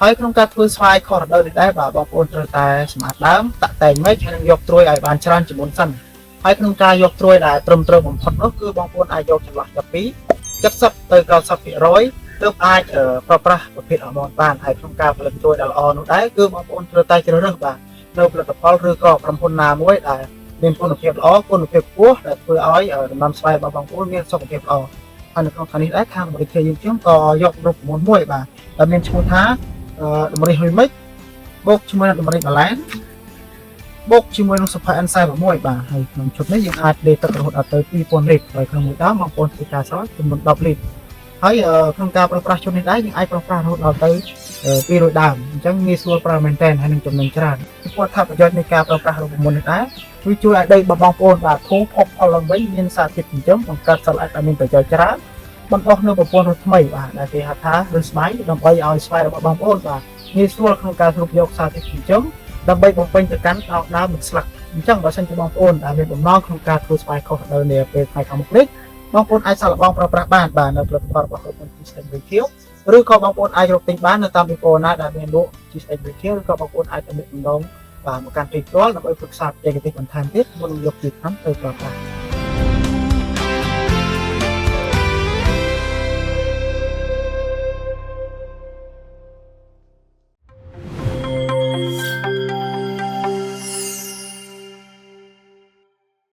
ហើយក្នុងការធ្វើស្វាយខុសរដូវនេះដែរបាទបងប្អូនត្រូវតែសម្អាតដើមតាក់តែងមែកហើយនឹងយកត្រួយឲ្យបានច្រើនជាងមុនសិនហើយក្នុងការយកត្រួយដែលត្រឹមត្រូវបំផុតនោះគឺបងប្អូនអាចយកចន្លោះចាប់ពី70ទៅ90%ទើបអាចប្រើប្រាស់ប្រភេទអរម៉ូនបានហើយក្នុងការផលិតត្រួយដែលល្អនោះដែរគឺបងប្អូនត្រូវតែជ្រើសរើសបាទនៅផលិតផលឬក៏ក្រុមហ៊ុនណាមួយដែលមានគុណភាពល្អគុណភាពខ្ពស់ដែលធ្វើឲ្យដំណាំស្វាយរបស់បងប្អូនមានសុខភាពល្អហើយនៅក្នុងខណៈនេះដែរខាងបរិយាយើងខ្ញុំក៏យករូបមន្តមួយបាទដែលមានឈ្មោះថាតម្រិះហ៊ុយមិចបូកជាមួយនឹងតម្រិះបាឡែនបូកជាមួយនឹង Super N46 បាទហើយក្នុងឈុតនេះយើងអាចលេទឹករហូតដល់ទៅ2000លីត្រហើយក្នុងមួយដើមបងប្អូនធ្វើការស្រោចចំនួន10លីត្រហើយក្នុងការប្រើប្រាស់ឈុតនេះដែរយើងអាចប្រើប្រាស់រហូតដល់ទៅ200ដើមអញ្ចឹងងាយស្រួលប្រើមែនទែនហើយនឹងចំណេញច្រើនចំពោះអត្ថប្រយោជន៍នៃការប្រើប្រាស់រូបមន្តនេះដែរវាជួយឲ្យដីរបស់បងប្អូនបាទធូរផុសផុលឡើងវិញមានសារធាតុចិញ្ចឹមបង្កើតសត្វល្អិតឲ្យមានប្រយោជន៍ច្រើនបណ្ដុះនៅប្រព័ន្ធឫសថ្មីបាទដែលគេហៅថាឫសស្បៃដើម្បីឲ្យស្វាយរបស់បងប្អូនបាទងាយស្រួលក្នុងការស្រូបយកសារធាតុចិញ្ចឹមដើម្បីបំពេញទៅកាន់ដងដើមនិងស្លឹកអញ្ចឹងបើសិនជាបងប្អូនដែលមានបំណងក្នុងការធ្វើស្វាយខុសរដូវនាពេលថ្ងៃខាងមុខនេះបងប្អូនអាចសាកល្បងប្រើប្រាស់បានបាទនៅផលិតផលរបស់ក្រុមហ៊ុន G Step ខៀវឬក៏បងប្អូនអាចរកទិញបាននៅតាម depot ណាដែលមានលក់ G Step ខៀវឬក៏បងប្អូនអាចទំនាក់ទំនងបាទមកកាន់ទីផ្ទាល់ដើម្បីប្រឹក្សាបច្ចេកទេសបន្ថែមទៀតមុននឹងយកទីថ្នាំទៅប្រើប្រាស់។